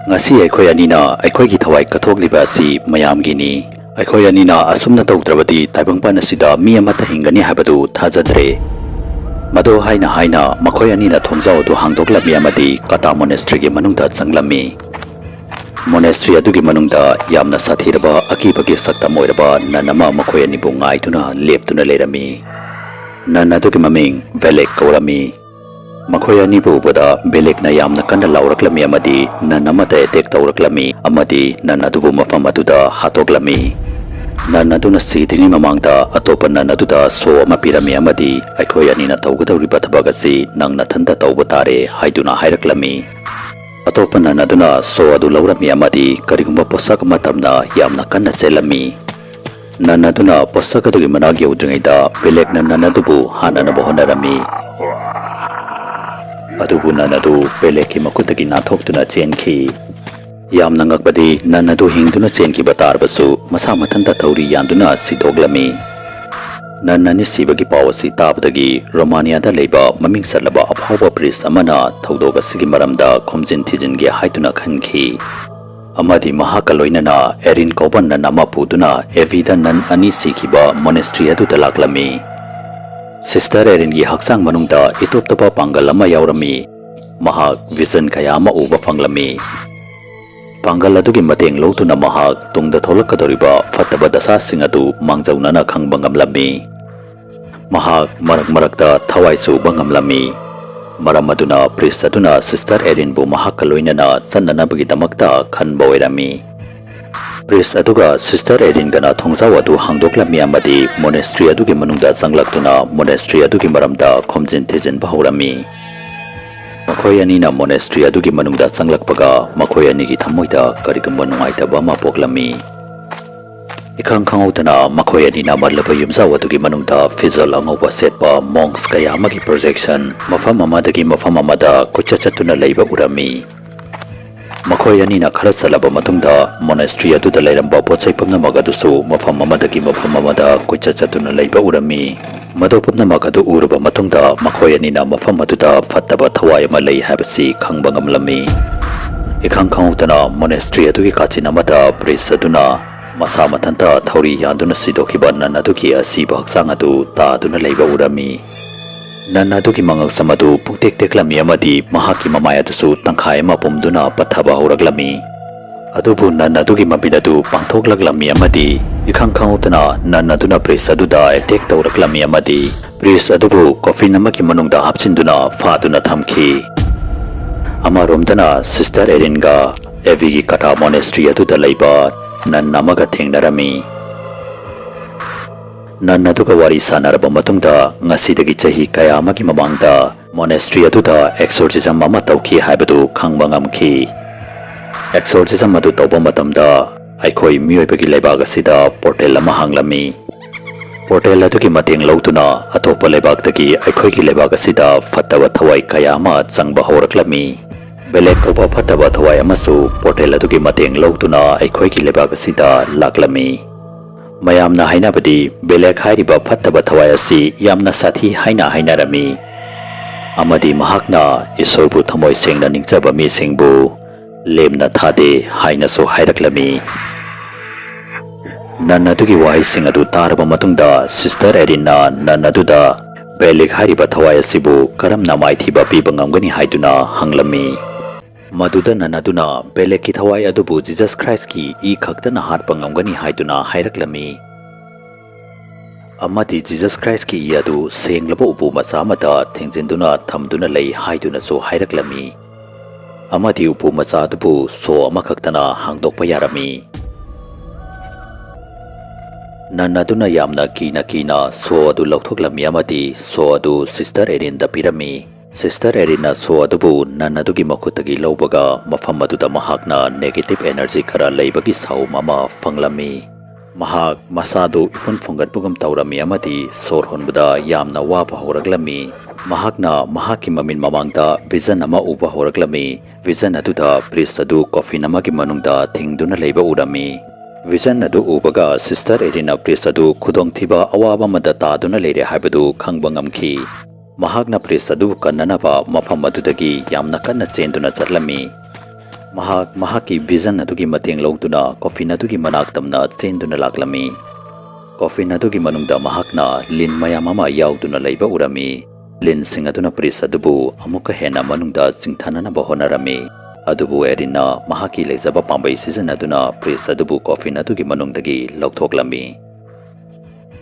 "ꯉꯁꯤ ꯑꯩꯈꯣꯏ ꯑꯅꯤꯅ ꯑꯩꯈꯣꯏꯒꯤ ꯊꯋꯥꯏ ꯀꯠꯊꯣꯛꯂꯤꯕ ꯑꯁꯤ ꯃꯌꯥꯝꯒꯤꯅꯤ꯫ ꯑꯩꯈꯣꯏ ꯑꯅꯤꯅ ꯑꯁꯨꯝꯅ ꯇꯧꯗ꯭ꯔꯕꯗꯤ ꯇꯥꯏꯕꯪꯄꯥꯟ ꯑꯁꯤꯗ ꯃꯤ ꯑꯃꯠꯇ ꯍꯤꯡꯒꯅꯤ ꯍꯥꯏꯕꯗꯨ ꯊꯥꯖꯗ꯭ꯔꯦ"꯫ ꯃꯗꯨ ꯍꯥꯏꯅ ꯍꯥꯏꯅ ꯃꯈꯣꯏ ꯑꯅꯤꯅ ꯊꯣꯡꯖꯥꯎ ꯑꯗꯨ ꯍꯥꯡꯗꯣꯛꯂꯝꯃꯤ ꯑꯃꯗꯤ ꯀꯇꯥ monasteryꯒꯤ ꯃꯅꯨꯡꯗ ꯆꯪꯂꯝꯃꯤ꯫ Monastery ꯑꯗꯨꯒꯤ ꯃꯅꯨꯡꯗ ꯌꯥꯝꯅ ꯁꯥꯊꯤꯔꯕ ꯑꯀꯤꯕꯒꯤ ꯁꯛꯇꯝ ꯑꯣꯏꯔꯕ nun ꯑꯃ ꯃꯈꯣꯏ ꯑꯅꯤꯕꯨ ꯉꯥꯏꯗꯨꯅ ꯂꯦꯞꯇꯨꯅ ꯂꯩꯔꯝꯃꯤ꯫ Nun ꯑꯗꯨꯒꯤ ꯃꯃꯤꯡ ꯚꯦꯂꯦꯛ ꯀꯧꯔꯝꯃꯤ꯫ ꯃꯈꯣꯏ ꯑꯅꯤꯕꯨ ꯎꯕꯗ ꯚꯦꯂꯦꯛꯅ ꯌꯥꯝꯅ ꯀꯟꯅ ꯂꯥꯎꯔꯛꯂꯝꯃꯤ ꯑꯃꯗꯤ nun ꯑꯃꯗ attack ꯇꯧꯔꯛꯂꯝꯃꯤ ꯑꯃꯗꯤ nun ꯑꯗꯨꯕꯨ ꯃꯐꯝ ꯑꯗꯨꯗ ꯍꯥꯠꯇꯣꯛꯂꯝꯃꯤ꯫ ꯅꯟ ꯑꯗꯨꯅ ꯁꯤꯗ꯭ꯔꯤꯉꯩ ꯃꯃꯥꯡꯗ ꯑꯇꯣꯞꯄ ꯅꯟ ꯑꯗꯨꯗ ꯁꯣ ꯑꯃ ꯄꯤꯔꯝꯃꯤ ꯑꯃꯗꯤ "ꯑꯩꯈꯣꯏ ꯑꯅꯤꯅ ꯇꯧꯒꯗꯧꯔꯤꯕ ꯊꯕꯛ ꯑꯁꯤ ꯅꯪ ꯅꯊꯟꯇ ꯇꯧꯕ ꯇꯥꯔꯦ" ꯍꯥꯏꯗꯨꯅ ꯍꯥꯏꯔꯛꯂꯝꯃꯤ꯫ ꯑꯇꯣꯞꯄ ꯅꯟ ꯑꯗꯨꯅ ꯁꯣ ꯑꯗꯨ ꯂꯧꯔꯝꯃꯤ ꯑꯃꯗꯤ ꯀꯔꯤꯒꯨꯝꯕ ꯄꯣꯠꯁꯛ ꯑꯃ ꯇꯝꯅ ꯌꯥꯝꯅ ꯀꯟꯅ ꯆꯦꯜꯂꯝꯃꯤ꯫ ꯅꯟ ꯑꯗꯨꯅ ꯄꯣꯠꯁꯛ ꯑꯗꯨꯒꯤ ꯃꯅꯥꯛ ꯌꯧꯗ꯭ꯔꯤꯉꯩꯗ ꯕꯦꯂꯦꯛꯅ ꯅꯟ ꯑꯗꯨꯕꯨ ꯍꯥꯠꯅꯅꯕ ꯍꯣꯠꯅꯔꯝꯃꯤ꯫ ꯑꯗꯨꯕꯨ ꯅꯟ ꯑꯗꯨ ꯕꯦꯂꯦꯛꯀꯤ ꯃꯈꯨꯠꯇꯒꯤ ꯅꯥꯟꯊꯣꯛꯇꯨꯅ ꯆꯦꯟꯈꯤ꯫ ꯌꯥꯝꯅ ꯉꯛꯄꯗꯤ, ꯅꯟ ꯑꯗꯨ ꯍꯤꯡꯗꯨꯅ ꯆꯦꯟꯈꯤꯕ ꯇꯥꯔꯕꯁꯨ, ꯃꯁꯥ ꯃꯊꯟꯇ ꯊꯧꯔꯤ ꯌꯥꯟꯗꯨꯅ ꯁꯤꯗꯣꯛꯂꯝꯃꯤ꯫ ꯅꯟ ꯑꯅꯤ ꯁꯤꯕꯒꯤ ꯄꯥꯎ ꯑꯁꯤ ꯇꯥꯕꯗꯒꯤ ꯔꯣꯃꯥꯅꯤꯌꯥꯗ ꯂꯩꯕ ꯃꯃꯤꯡ ꯆꯠꯂꯕ ꯑꯐꯥꯎꯕ ꯄ꯭ꯔꯤꯁ ꯑꯃꯅ ꯊꯧꯗꯣꯛ ꯑꯁꯤꯒꯤ ꯃꯔꯝꯗ ꯈꯣꯝꯖꯤꯟ ꯊꯤꯖꯤꯟꯒꯦ ꯍꯥꯏꯗꯨꯅ ꯈꯟꯈꯤ꯫ ꯑꯃꯗꯤ ꯃꯍꯥꯛꯀ ꯂꯣꯏꯅꯅ ꯑꯦꯔꯤꯟ ꯀꯧꯕ ꯅꯟ ꯑꯃ ꯄꯨꯗꯨꯅ ꯑꯦꯚꯤꯗ ꯅꯟ ꯑꯅꯤ ꯁꯤꯈꯤꯕ ꯃꯣꯅꯦꯁꯇ꯭ꯔꯤ ꯑꯗꯨꯗ ꯂꯥꯛꯂꯝꯃꯤ꯫ ꯁꯤꯁꯇꯔ ꯑꯦꯔꯤꯟꯒꯤ ꯍꯛꯆꯥꯡ ꯃꯅꯨꯡꯗ ꯏꯇꯣꯞ ꯇꯣꯞꯄ ꯄꯥꯡꯒꯜ ꯑꯃ ꯌꯥꯎꯔꯝꯃꯤ꯫ ꯃꯍꯥꯛ ꯚꯤꯖꯟ ꯀꯌꯥ ꯑꯃ ꯎꯕ ꯐꯪꯂꯝꯃꯤ꯫ ꯄꯥꯡꯒꯜ ꯑꯗꯨꯒꯤ ꯃꯇꯦꯡ ꯂꯧꯗꯨꯅ ꯃꯍꯥꯛ ꯇꯨꯡꯗ ꯊꯣꯛꯂꯛꯀꯗꯧꯔꯤꯕ ꯐꯠꯇꯕ ꯗꯁꯥꯁꯤꯡ ꯑꯗꯨ ꯃꯥꯡꯖꯧꯅꯅ ꯈꯪꯕ ꯉꯝꯂꯝꯃꯤ꯫ ꯃꯍꯥꯛ ꯃꯔꯛ ꯃꯔꯛꯇ ꯊꯋꯥꯏꯁꯨ ꯎꯕ ꯉꯝꯂꯝꯃꯤ꯫ ꯃꯔꯝ ꯑꯗꯨꯅ ꯄ꯭ꯔꯤꯁ ꯑꯗꯨꯅ ꯁꯤꯁꯇꯔ ꯑꯦꯔꯤꯟꯕꯨ ꯃꯍꯥꯛꯀ ꯂꯣꯏꯅꯅ ꯆꯠꯅꯅꯕꯒꯤꯗꯃꯛꯇ ꯈꯟꯕ ꯑꯣꯏꯔꯝꯃꯤ꯫ ꯄ꯭ꯔꯤꯁ ꯑꯗꯨꯒ ꯁꯤꯁꯇꯔ ꯑꯦꯔꯤꯟꯒꯅ ꯊꯣꯡꯖꯥꯎ ꯑꯗꯨ ꯍꯥꯡꯗꯣꯛꯂꯝꯃꯤ ꯑꯃꯗꯤ ꯃꯣꯅꯦꯁꯇ꯭ꯔꯤ ꯑꯗꯨꯒꯤ ꯃꯅꯨꯡꯗ ꯆꯪꯂꯛꯇꯨꯅ ꯃꯣꯅꯦꯁꯇ꯭ꯔꯤ ꯑꯗꯨꯒꯤ ꯃꯔꯝꯗ ꯈꯣꯝꯖꯤꯟ ꯊꯤꯖꯤꯟꯕ ꯍꯧꯔꯝꯃꯤ꯫ ꯃꯈꯣꯏ ꯑꯅꯤꯅ ꯃꯣꯅꯦꯁꯇ꯭ꯔꯤ ꯑꯗꯨꯒꯤ ꯃꯅꯨꯡꯗ ꯆꯪꯂꯛꯄꯒ ꯃꯈꯣꯏ ꯑꯅꯤꯒꯤ ꯊꯃꯣꯏꯗ ꯀꯔꯤꯒꯨꯝꯕ ꯅꯨꯡꯉꯥꯏꯇꯕ ꯑꯃ ꯄꯣꯛꯂꯝꯃꯤ꯫ ꯏꯈꯪ ꯈꯪꯍꯧꯗꯅ ꯃꯈꯣꯏ ꯑꯅꯤꯅ ꯃꯜꯂꯕ ꯌꯨꯝꯖꯥꯎ ꯑꯗꯨꯒꯤ ꯃꯅꯨꯡꯗ ꯐꯤꯖꯣꯜ ꯑꯉꯧꯕ ꯁꯦꯠꯄ ꯃꯣꯡꯁ ꯀꯌꯥ ꯑꯃꯒꯤ ꯄ꯭ꯔꯣꯖꯦꯛꯁꯟ ꯃꯐꯝ ꯑꯃꯗꯒꯤ ꯃꯐꯝ ꯑꯃꯗ ꯀꯣꯏꯆꯠ ꯆꯠꯇꯨꯅ ꯂꯩꯕ ꯎꯔꯝꯃꯤ꯫ ꯃꯈꯣꯏ ꯑꯅꯤꯅ ꯈꯔ ꯆꯠꯂꯕ ꯃꯇꯨꯡꯗ ꯃꯣꯅꯦꯁꯇ꯭ꯔꯤ ꯑꯗꯨꯗ ꯂꯩꯔꯝꯕ ꯄꯣꯠ ꯆꯩ ꯄꯨꯝꯅꯃꯛ ꯑꯗꯨꯁꯨ ꯃꯐꯝ ꯑꯃꯗꯒꯤ ꯃꯐꯝ ꯑꯃꯗ ꯀꯣꯏꯆꯠ ꯆꯠꯇꯨꯅ ꯂꯩꯕ ꯎꯔꯝꯃꯤ꯫ ꯃꯗꯨ ꯄꯨꯝꯅꯃꯛ ꯑꯗꯨ ꯎꯔꯕ ꯃꯇꯨꯡꯗ ꯃꯈꯣꯏ ꯑꯅꯤꯅ ꯃꯐꯝ ꯑꯗꯨꯗ ꯐꯠꯇꯕ ꯊꯋꯥꯏ ꯑꯃ ꯂꯩ ꯍꯥꯏꯕꯁꯤ ꯈꯪꯕ ꯉꯝꯂꯝꯃꯤ꯫ ꯏꯈꯪ ꯈꯪꯍꯧꯗꯅ ꯃꯣꯅꯦꯁꯇ꯭ꯔꯤ ꯑꯗꯨꯒꯤ ꯀꯥꯆꯤꯟ ꯑꯃꯗ ꯄ꯭ꯔꯤꯁ ꯑꯗꯨꯅ ꯃꯁꯥ ꯃꯊꯟꯇ ꯊꯧꯔꯤ ꯌꯥꯟꯗꯨꯅ ꯁꯤꯗꯣꯛꯈꯤꯕ ꯅꯟ ꯑꯗꯨꯒꯤ ꯑꯁꯤꯕ ꯍꯛꯆꯥꯡ ꯑꯗꯨ ꯇꯥꯗꯨꯅ ꯂꯩꯕ ꯎꯔꯝꯃꯤ꯫ ꯅꯟ ꯑꯗꯨꯒꯤ ꯃꯉꯛꯁꯝ ꯑꯗꯨ ꯄꯨꯡꯇꯦꯛ ꯇꯦꯛꯂꯝꯃꯤ ꯑꯃꯗꯤ ꯃꯍꯥꯛꯀꯤ ꯃꯃꯥꯏ ꯑꯗꯨꯁꯨ ꯇꯪꯈꯥꯏ ꯑꯃ ꯄꯨꯝꯗꯨꯅ ꯄꯠꯊꯕ ꯍꯧꯔꯛꯂꯝꯃꯤ꯫ ꯑꯗꯨꯕꯨ ꯅꯟ ꯑꯗꯨꯒꯤ ꯃꯃꯤꯠ ꯑꯗꯨ ꯄꯥꯡꯊꯣꯛꯂꯛꯂꯝꯃꯤ ꯑꯃꯗꯤ ꯏꯈꯪ ꯈꯪꯍꯧꯗꯅ ꯅꯟ ꯑꯗꯨꯅ ꯄ꯭ꯔꯤꯁ ꯑꯗꯨꯗ ꯑꯦꯇꯦꯛ ꯇꯧꯔꯛꯂꯝꯃꯤ ꯑꯃꯗꯤ ꯄ꯭ꯔꯤꯁ ꯑꯗꯨꯕꯨ ꯀꯣꯐꯤꯟ ꯑꯃꯒꯤ ꯃꯅꯨꯡꯗ ꯍꯥꯞꯆꯤꯟꯗꯨꯅ ꯐꯥꯗꯨꯅ ꯊꯝꯈꯤ꯫ ꯑꯃꯔꯣꯝꯗꯅ ꯁꯤꯁꯇꯔ ꯑꯦꯔꯤꯟꯒ ꯑꯦꯚꯤꯒꯤ ꯀꯇꯥ ꯃꯣꯅꯦꯁꯇ꯭ꯔꯤ ꯑꯗꯨꯗ ꯂꯩꯕ ꯅꯟ ꯑꯃꯒ ꯊꯦꯡꯅꯔꯝꯃꯤ꯫ ꯅꯟ ꯑꯗꯨꯒ ꯋꯥꯔꯤ ꯁꯥꯟꯅꯔꯕ ꯃꯇꯨꯡꯗ, ꯉꯁꯤꯗꯒꯤ ꯆꯍꯤ ꯀꯌꯥ ꯑꯃꯒꯤ ꯃꯃꯥꯡꯗ monastery ꯑꯗꯨꯗ exorcism ꯑꯃ ꯇꯧꯈꯤ ꯍꯥꯏꯕꯗꯨ ꯈꯪꯕ ꯉꯝꯈꯤ꯫ Exorcism ꯑꯗꯨ ꯇꯧꯕ ꯃꯇꯝꯗ, ꯑꯩꯈꯣꯏ ꯃꯤꯑꯣꯏꯕꯒꯤ ꯂꯩꯕꯥꯛ ꯑꯁꯤꯗ portal ꯑꯃ ꯍꯥꯡꯂꯝꯃꯤ꯫ Portal ꯑꯗꯨꯒꯤ ꯃꯇꯦꯡ ꯂꯧꯗꯨꯅ ꯑꯇꯣꯞꯄ ꯂꯩꯕꯥꯛꯇꯒꯤ ꯑꯩꯈꯣꯏꯒꯤ ꯂꯩꯕꯥꯛ ꯑꯁꯤꯗ ꯐꯠꯇꯕ ꯊꯋꯥꯏ ꯀꯌꯥ ꯑꯃ ꯆꯪꯕ ꯍꯧꯔꯛꯂꯝꯃꯤ꯫ ꯕꯦꯂꯦꯛ ꯀꯧꯕ ꯐꯠꯇꯕ ꯊꯋꯥꯏ ꯑꯃꯁꯨ portal ꯑꯗꯨꯒꯤ ꯃꯇꯦꯡ ꯂꯧꯗꯨꯅ ꯑꯩꯈꯣꯏꯒꯤ ꯂꯩꯕꯥꯛ ꯑꯁꯤꯗ ꯂꯥꯛꯂꯝꯃꯤ꯫ ꯃꯌꯥꯝꯅ ꯍꯥꯏꯅꯕꯗꯤ, ꯕꯦꯂꯦꯛ ꯍꯥꯏꯔꯤꯕ ꯐꯠꯇꯕ ꯊꯋꯥꯏ ꯑꯁꯤ ꯌꯥꯝꯅ ꯁꯥꯊꯤ ꯍꯥꯏꯅ ꯍꯥꯏꯅꯔꯝꯃꯤ, ꯑꯃꯗꯤ ꯃꯍꯥꯛꯅ ꯏꯁꯣꯔꯕꯨ ꯊꯃꯣꯏ ꯁꯦꯡꯅ ꯅꯤꯡꯖꯕ ꯃꯤꯁꯤꯡꯕꯨ ꯂꯦꯝꯅ ꯊꯥꯗꯦ ꯍꯥꯏꯅꯁꯨ ꯍꯥꯏꯔꯛꯂꯝꯃꯤ꯫ ꯅꯟ ꯑꯗꯨꯒꯤ ꯋꯥꯍꯩꯁꯤꯡ ꯑꯗꯨ ꯇꯥꯔꯕ ꯃꯇꯨꯡꯗ, Sister Erinꯅ ꯅꯟ ꯑꯗꯨꯗ ꯕꯦꯂꯦꯛ ꯍꯥꯏꯔꯤꯕ ꯊꯋꯥꯏ ꯑꯁꯤꯕꯨ ꯀꯔꯝꯅ ꯃꯥꯏꯊꯤꯕ ꯄꯤꯕ ꯉꯝꯒꯅꯤ ꯍꯥꯏꯗꯨꯅ ꯍꯪꯂꯝꯃꯤ꯫ ꯃꯗꯨꯗ ꯅꯟ ꯑꯗꯨꯅ ꯕꯦꯂꯦꯛꯀꯤ ꯊꯋꯥꯏ ꯑꯗꯨꯕꯨ Jesus Christꯀꯤ ꯏ ꯈꯛꯇꯅ ꯍꯥꯠꯄ ꯉꯝꯒꯅꯤ ꯍꯥꯏꯗꯨꯅ ꯍꯥꯏꯔꯛꯂꯝꯃꯤ꯫ ꯑꯃꯗꯤ Jesus Christꯀꯤ ꯏ ꯑꯗꯨ ꯁꯦꯡꯂꯕ ꯎꯄꯨ ꯃꯆꯥ ꯑꯃꯗ ꯊꯤꯡꯖꯤꯟꯗꯨꯅ ꯊꯝꯗꯨꯅ ꯂꯩ ꯍꯥꯏꯗꯨꯅꯁꯨ ꯍꯥꯏꯔꯛꯂꯝꯃꯤ꯫ ꯑꯃꯗꯤ ꯎꯄꯨ ꯃꯆꯥ ꯑꯗꯨꯕꯨ ꯁꯣ ꯑꯃꯈꯛꯇꯅ ꯍꯥꯡꯗꯣꯛꯄ ꯌꯥꯔꯝꯃꯤ꯫ ꯅꯟ ꯑꯗꯨꯅ ꯌꯥꯝꯅ ꯀꯤꯅ ꯀꯤꯅ ꯁꯣ ꯑꯗꯨ ꯂꯧꯊꯣꯛꯂꯝꯃꯤ ꯑꯃꯗꯤ ꯁꯣ ꯑꯗꯨ Sister Erinꯗ ꯄꯤꯔꯝꯃꯤ꯫ Sister Erinꯅ ꯁꯣ ꯑꯗꯨꯕꯨ ꯅꯟ ꯑꯗꯨꯒꯤ ꯃꯈꯨꯠꯇꯒꯤ ꯂꯧꯕꯒ, ꯃꯐꯝ ꯑꯗꯨꯗ ꯃꯍꯥꯛꯅ negative energy ꯈꯔ ꯂꯩꯕꯒꯤ ꯁꯥꯎꯝ ꯑꯃ ꯐꯪꯂꯝꯃꯤ꯫ ꯃꯍꯥꯛ ꯃꯁꯥꯗꯨ ꯏꯐꯨꯟ ꯐꯨꯡꯒꯠꯄꯒꯨꯝ ꯇꯧꯔꯝꯃꯤ ꯑꯃꯗꯤ ꯁꯣꯔ ꯍꯣꯟꯕꯗ ꯌꯥꯝꯅ ꯋꯥꯕ ꯍꯧꯔꯛꯂꯝꯃꯤ꯫ ꯃꯍꯥꯛꯅ ꯃꯍꯥꯛꯀꯤ ꯃꯃꯤꯠ ꯃꯃꯥꯡꯗ vision ꯑꯃ ꯎꯕ ꯍꯧꯔꯛꯂꯝꯃꯤ꯫ Vision ꯑꯗꯨꯗ priest ꯑꯗꯨ coffin ꯑꯃꯒꯤ ꯃꯅꯨꯡꯗ ꯊꯤꯡꯗꯨꯅ ꯂꯩꯕ ꯎꯔꯝꯃꯤ꯫ Vision ꯑꯗꯨ ꯎꯕꯒ Sister Erinꯅ priest ꯑꯗꯨ ꯈꯨꯗꯣꯡꯊꯤꯕ ꯑꯋꯥꯕ ꯑꯃꯗ ꯇꯥꯗꯨꯅ ꯂꯩꯔꯦ ꯍꯥꯏꯕꯗꯨ ꯈꯪꯕ ꯉꯝꯈꯤ꯫ ꯃꯍꯥꯛꯅ priest ꯑꯗꯨꯕꯨ ꯀꯟꯅꯅꯕ ꯃꯐꯝ ꯑꯗꯨꯗꯒꯤ ꯌꯥꯝꯅ ꯀꯟꯅ ꯆꯦꯟꯗꯨꯅ ꯆꯠꯂꯝꯃꯤ꯫ ꯃꯍꯥꯛ ꯃꯍꯥꯛꯀꯤ vision ꯑꯗꯨꯒꯤ ꯃꯇꯦꯡ ꯂꯧꯗꯨꯅ coffin ꯑꯗꯨꯒꯤ ꯃꯅꯥꯛ ꯇꯝꯅ ꯆꯦꯟꯗꯨꯅ ꯂꯥꯛꯂꯝꯃꯤ꯫ Coffin ꯑꯗꯨꯒꯤ ꯃꯅꯨꯡꯗ ꯃꯍꯥꯛꯅ ꯂꯤꯟ ꯃꯌꯥꯝ ꯑꯃ ꯌꯥꯎꯗꯨꯅ ꯂꯩꯕ ꯎꯔꯝꯃꯤ꯫ ꯂꯤꯟꯁꯤꯡ ꯑꯗꯨꯅ priest ꯑꯗꯨꯕꯨ ꯑꯃꯨꯛꯀ ꯍꯦꯟꯅ ꯃꯅꯨꯡꯗ ꯆꯤꯡꯊꯅꯅꯕ ꯍꯣꯠꯅꯔꯝꯃꯤ꯫ ꯑꯗꯨꯕꯨ Erinꯅ ꯃꯍꯥꯛꯀꯤ ꯂꯩꯖꯕ ꯄꯥꯝꯕꯩ ꯁꯤꯖꯤꯟꯅꯗꯨꯅ priest ꯑꯗꯨꯕꯨ coffin ꯑꯗꯨꯒꯤ ꯃꯅꯨꯡꯗꯒꯤ ꯂꯧꯊꯣꯛꯂꯝꯃꯤ꯫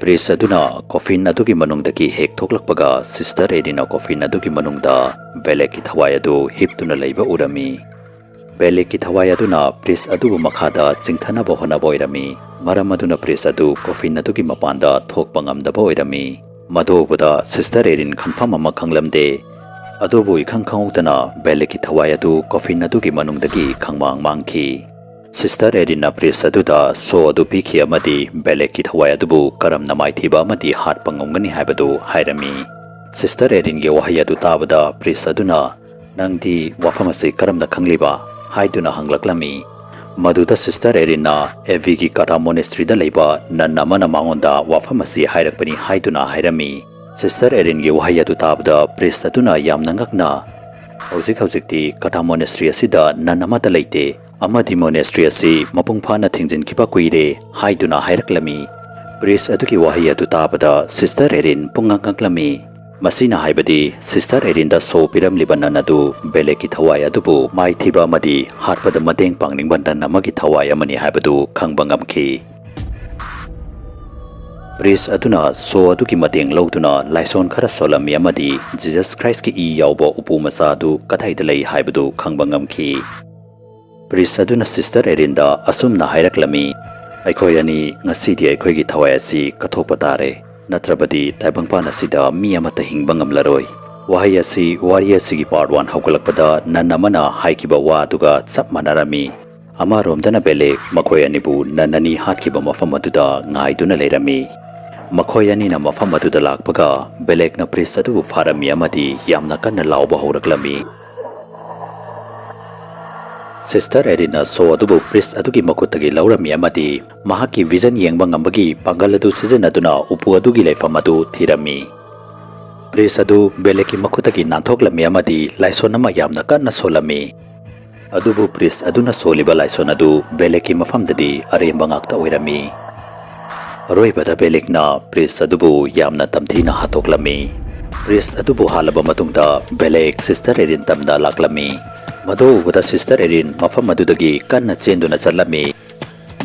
Priest ꯑꯗꯨꯅ coffin ꯑꯗꯨꯒꯤ ꯃꯅꯨꯡꯗꯒꯤ ꯍꯦꯛ ꯊꯣꯛꯂꯛꯄꯒ, Sister Erinꯅ coffin ꯑꯗꯨꯒꯤ ꯃꯅꯨꯡꯗ ꯕꯦꯂꯦꯛꯀꯤ ꯊꯋꯥꯏ ꯑꯗꯨ ꯍꯤꯞꯇꯨꯅ ꯂꯩꯕ ꯎꯔꯝꯃꯤ꯫ ꯕꯦꯂꯦꯛꯀꯤ ꯊꯋꯥꯏ ꯑꯗꯨꯅ priest ꯑꯗꯨꯕꯨ ꯃꯈꯥꯗ ꯆꯤꯡꯊꯅꯕ ꯍꯣꯠꯅꯕ ꯑꯣꯏꯔꯝꯃꯤ꯫ ꯃꯔꯝ ꯑꯗꯨꯅ priest ꯑꯗꯨ coffin ꯑꯗꯨꯒꯤ ꯃꯄꯥꯟꯗ ꯊꯣꯛꯄ ꯉꯝꯗꯕ ꯑꯣꯏꯔꯝꯃꯤ꯫ ꯃꯗꯨ ꯎꯕꯗ Sister Erin ꯈꯟꯐꯝ ꯑꯃ ꯈꯪꯂꯝꯗꯦ꯫ ꯑꯗꯨꯕꯨ ꯏꯈꯪ ꯈꯪꯍꯧꯗꯅ Belegꯀꯤ ꯊꯋꯥꯏ ꯑꯗꯨ coffin ꯑꯗꯨꯒꯤ ꯃꯅꯨꯡꯗꯒꯤ ꯈꯪꯃꯥꯡ ꯃꯥꯡꯈꯤ꯫ Sister Erinꯅ priest ꯑꯗꯨꯗ show ꯑꯗꯨ ꯄꯤꯈꯤ ꯑꯃꯗꯤ Belegꯀꯤ ꯊꯋꯥꯏ ꯑꯗꯨꯕꯨ ꯀꯔꯝꯅ ꯃꯥꯏꯊꯤꯕ ꯑꯃꯗꯤ ꯍꯥꯠꯄ ꯉꯝꯒꯅꯤ ꯍꯥꯏꯕꯗꯨ ꯍꯥꯏꯔꯝꯃꯤ꯫ Sister Erinꯒꯤ ꯋꯥꯍꯩ ꯑꯗꯨ ꯇꯥꯕꯗ priest ꯑꯗꯨꯅ, "ꯅꯪꯗꯤ ꯋꯥꯐꯝ ꯑꯁꯤ ꯀꯔꯝꯅ ꯈꯪꯂꯤꯕ?" ꯍꯥꯏꯗꯨꯅ ꯍꯪꯂꯛꯂꯝꯃꯤ꯫ ꯃꯗꯨꯗ Sister Erinꯅ Aviꯒꯤ Kata Monasteryꯗ ꯂꯩꯕ nun ꯑꯃꯅ ꯃꯉꯣꯟꯗ ꯋꯥꯐꯝ ꯑꯁꯤ ꯍꯥꯏꯔꯛꯄꯅꯤ ꯍꯥꯏꯗꯨꯅ ꯍꯥꯏꯔꯝꯃꯤ꯫ Sister Erinꯒꯤ ꯋꯥꯍꯩ ꯑꯗꯨ ꯇꯥꯕꯗ priest ꯑꯗꯨꯅ ꯌꯥꯝꯅ ꯉꯛꯅ, "ꯍꯧꯖꯤꯛ ꯍꯧꯖꯤꯛꯇꯤ Kata Monastery ꯑꯁꯤꯗ nun ꯑꯃꯠꯇ ꯂꯩꯇꯦ ꯑꯃꯗꯤ monastery ꯑꯁꯤ ꯃꯄꯨꯡ ꯐꯥꯅ ꯊꯤꯡꯖꯤꯟꯈꯤꯕ ꯀꯨꯏꯔꯦ" ꯍꯥꯏꯗꯨꯅ ꯍꯥꯏꯔꯛꯂꯝꯃꯤ꯫ Priest ꯑꯗꯨꯒꯤ ꯋꯥꯍꯩ ꯑꯗꯨ ꯇꯥꯕꯗ Sister Erin ꯄꯨꯡꯉꯛ ꯉꯛꯂꯝꯃꯤ꯫ ꯃꯁꯤꯅ ꯍꯥꯏꯕꯗꯤ Sister Erinꯗ show ꯄꯤꯔꯝꯂꯤꯕ nun ꯑꯗꯨ Belegꯀꯤ ꯊꯋꯥꯏ ꯑꯗꯨꯕꯨ ꯃꯥꯏꯊꯤꯕ ꯑꯃꯗꯤ ꯍꯥꯠꯄꯗ ꯃꯇꯦꯡ ꯄꯥꯡꯅꯤꯡꯕ nun ꯑꯃꯒꯤ ꯊꯋꯥꯏ ꯑꯃꯅꯤ ꯍꯥꯏꯕꯗꯨ ꯈꯪꯕ ꯉꯝꯈꯤ꯫ Priest ꯑꯗꯨꯅ show ꯑꯗꯨꯒꯤ ꯃꯇꯦꯡ ꯂꯧꯗꯨꯅ ꯂꯥꯏꯁꯣꯟ ꯈꯔ ꯁꯣꯜꯂꯝꯃꯤ ꯑꯃꯗꯤ Jesus Christꯀꯤ ꯏ ꯌꯥꯎꯕ ꯎꯄꯨ ꯃꯆꯥ ꯑꯗꯨ ꯀꯗꯥꯏꯗ ꯂꯩ ꯍꯥꯏꯕꯗꯨ ꯈꯪꯕ ꯉꯝꯈꯤ꯫ Priest ꯑꯗꯨꯅ Sister Erinꯗ ꯑꯁꯨꯝꯅ ꯍꯥꯏꯔꯛꯂꯝꯃꯤ, "ꯑꯩꯈꯣꯏ ꯑꯅꯤ ꯉꯁꯤꯗꯤ ꯑꯩꯈꯣꯏꯒꯤ ꯊꯋꯥꯏ ꯑꯁꯤ ꯀꯠꯊꯣꯛꯄ ꯇꯥꯔꯦ, ꯅꯠꯇ꯭ꯔꯕꯗꯤ ꯇꯥꯏꯕꯪꯄꯥꯟ ꯑꯁꯤꯗ ꯃꯤ ꯑꯃꯠꯇ ꯍꯤꯡꯕ ꯉꯝꯂꯔꯣꯏ"꯫ ꯋꯥꯍꯩ ꯑꯁꯤ ꯋꯥꯔꯤ ꯑꯁꯤꯒꯤ part one ꯍꯧꯒꯠꯂꯛꯄꯗ nun ꯑꯃꯅ ꯍꯥꯏꯈꯤꯕ ꯋꯥ ꯑꯗꯨꯒ ꯆꯞ ꯃꯥꯟꯅꯔꯝꯃꯤ꯫ ꯑꯃꯔꯣꯝꯗꯅ Beleg ꯃꯈꯣꯏ ꯑꯅꯤꯕꯨ nun ꯑꯅꯤ ꯍꯥꯠꯈꯤꯕ ꯃꯐꯝ ꯑꯗꯨꯗ ꯉꯥꯏꯗꯨꯅ ꯂꯩꯔꯝꯃꯤ꯫ ꯃꯈꯣꯏ ꯑꯅꯤꯅ ꯃꯐꯝ ꯑꯗꯨꯗ ꯂꯥꯛꯄꯒ Belegꯅ priest ꯑꯗꯨꯕꯨ ꯐꯥꯔꯝꯃꯤ ꯑꯃꯗꯤ ꯌꯥꯝꯅ ꯀꯟꯅ ꯂꯥꯎꯕ ꯍꯧꯔꯛꯂꯝꯃꯤ꯫ Sister Erinꯅ show ꯑꯗꯨꯕꯨ priest ꯑꯗꯨꯒꯤ ꯃꯈꯨꯠꯇꯒꯤ ꯂꯧꯔꯝꯃꯤ ꯑꯃꯗꯤ ꯃꯍꯥꯛꯀꯤ vision ꯌꯦꯡꯕ ꯉꯝꯕꯒꯤ ꯄꯥꯡꯒꯜ ꯑꯗꯨ ꯁꯤꯖꯤꯟꯅꯗꯨꯅ ꯎꯄꯨ ꯑꯗꯨꯒꯤ ꯂꯩꯐꯝ ꯑꯗꯨ ꯊꯤꯔꯝꯃꯤ꯫ Priest ꯑꯗꯨ Belegꯀꯤ ꯃꯈꯨꯠꯇꯒꯤ ꯅꯥꯟꯊꯣꯛꯂꯝꯃꯤ ꯑꯃꯗꯤ ꯂꯥꯏꯁꯣꯟ ꯑꯃ ꯌꯥꯝꯅ ꯀꯟꯅ ꯁꯣꯜꯂꯝꯃꯤ꯫ ꯑꯗꯨꯕꯨ priest ꯑꯗꯨꯅ ꯁꯣꯜꯂꯤꯕ ꯂꯥꯏꯁꯣꯟ ꯑꯗꯨ Belegꯀꯤ ꯃꯐꯝꯗꯗꯤ ꯑꯔꯦꯝꯕ ꯉꯥꯛꯇ ꯑꯣꯏꯔꯝꯃꯤ꯫ ꯑꯔꯣꯏꯕꯗ Belegꯅ priest ꯑꯗꯨꯕꯨ ꯌꯥꯝꯅ ꯇꯝꯊꯤꯅ ꯍꯥꯠꯇꯣꯛꯂꯝꯃꯤ꯫ Priest ꯑꯗꯨꯕꯨ ꯍꯥꯠꯂꯕ ꯃꯇꯨꯡꯗ Beleg Sister Erin ꯇꯝꯗ ꯂꯥꯛꯂꯝꯃꯤ꯫ ꯃꯗꯨ ꯎꯕꯗ Sister Erin ꯃꯐꯝ ꯑꯗꯨꯗꯒꯤ ꯀꯟꯅ ꯆꯦꯟꯗꯨꯅ ꯆꯠꯂꯝꯃꯤ꯫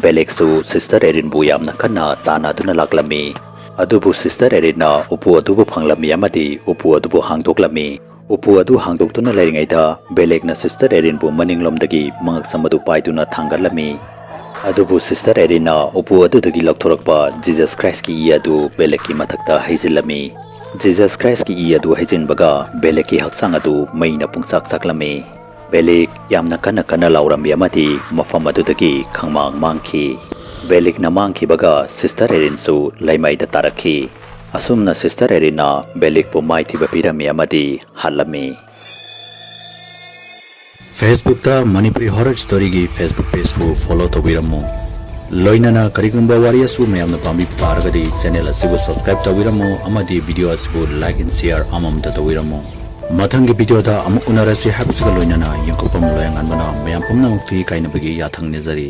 Belegꯁꯨ Sister Erinꯕꯨ ꯌꯥꯝꯅ ꯀꯟꯅ ꯇꯥꯟꯅꯗꯨꯅ ꯂꯥꯛꯂꯝꯃꯤ꯫ ꯑꯗꯨꯕꯨ Sister Erinꯅ ꯎꯄꯨ ꯑꯗꯨꯕꯨ ꯐꯪꯂꯝꯃꯤ ꯑꯃꯗꯤ ꯎꯄꯨ ꯑꯗꯨꯕꯨ ꯍꯥꯡꯗꯣꯛꯂꯝꯃꯤ꯫ ꯎꯄꯨ ꯑꯗꯨ ꯍꯥꯡꯗꯣꯛꯇꯨꯅ ꯂꯩꯔꯤꯉꯩꯗ Belegꯅ Sister Erinꯕꯨ ꯃꯅꯤꯡꯂꯣꯝꯗꯒꯤ ꯃꯉꯛꯁꯝ ꯑꯗꯨ ꯄꯥꯏꯗꯨꯅ ꯊꯥꯡꯒꯠꯂꯝꯃꯤ꯫ ꯑꯗꯨꯕꯨ ꯁꯤꯁꯇꯔ ꯑꯦꯔꯤꯟꯅ ꯎꯄꯨ ꯑꯗꯨꯗꯒꯤ ꯂꯧꯊꯣꯔꯛꯄ ꯖꯤꯖꯁ ꯈ꯭ꯔꯥꯏꯁꯀꯤ ꯏ ꯑꯗꯨ ꯕꯦꯂꯦꯛꯀꯤ ꯃꯊꯛꯇ ꯍꯩꯖꯤꯜꯂꯝꯃꯤ꯫ ꯖꯤꯖꯁ ꯈ꯭ꯔꯥꯏꯁꯀꯤ ꯏ ꯑꯗꯨ ꯍꯩꯖꯤꯟꯕꯒ ꯕꯦꯂꯦꯛꯀꯤ ꯍꯛꯆꯥꯡ ꯑꯗꯨ ꯃꯩꯅ ꯄꯨꯡꯆꯥꯛ ꯆꯥꯛꯂꯝꯃꯤ꯫ ꯕꯦꯂꯦꯛ ꯌꯥꯝꯅ ꯀꯟꯅ ꯀꯟꯅ ꯂꯥꯎꯔꯝꯃꯤ ꯑꯃꯗꯤ ꯃꯐꯝ ꯑꯗꯨꯗꯒꯤ ꯈꯪꯃꯥꯡ ꯃꯥꯡꯈꯤ꯫ ꯕꯦꯂꯦꯛꯅ ꯃꯥꯡꯈꯤꯕꯒ ꯁꯤꯁꯇꯔ ꯑꯦꯔꯤꯟꯁꯨ ꯂꯩꯃꯥꯏꯗ ꯇꯥꯔꯛꯈꯤ꯫ ꯑꯁꯨꯝꯅ ꯁꯤꯁꯇꯔ ꯑꯦꯔꯤꯟꯅ ꯕꯦꯂꯦꯛꯄꯨ ꯃꯥꯏꯊꯤꯕ ꯄꯤꯔꯝꯃꯤ ꯑꯃꯗꯤ ꯍꯥꯠꯂꯝꯃꯤ꯫ Facebook ꯇ ꯃꯅꯤꯄꯨꯔꯤ horror story ꯒꯤ Facebook page ꯄꯨ follow ꯇꯧꯕꯤꯔꯝꯃꯨ꯫ ꯂꯣꯏꯅꯅ ꯀꯔꯤꯒꯨꯝꯕ ꯋꯥꯔꯤ ꯑꯁꯤꯕꯨ ꯃꯌꯥꯝꯅ ꯄꯥꯝꯕꯤꯕ ꯇꯥꯔꯒꯗꯤ channel ꯑꯁꯤꯕꯨ subscribe ꯇꯧꯕꯤꯔꯝꯃꯨ ꯑꯃꯗꯤ video ꯑꯁꯤꯕꯨ like and share ꯑꯃꯃꯝꯇ ꯇꯧꯕꯤꯔꯝꯃꯨ꯫ ꯃꯊꯪꯒꯤ video ꯗ ꯑꯃꯨꯛ ꯎꯅꯔꯁꯤ ꯍꯥꯏꯕꯁꯤꯒ ꯂꯣꯏꯅꯅ ꯌꯦꯡꯊꯣꯛꯄꯝ ꯂꯣꯌꯥꯉꯥꯟꯕꯅ ꯃꯌꯥꯝ ꯄꯨꯝꯅꯃꯛꯇ ꯏꯀꯥꯏꯅꯕꯒꯤ ꯌꯥꯊꯪ ꯅꯤꯖꯔꯤ꯫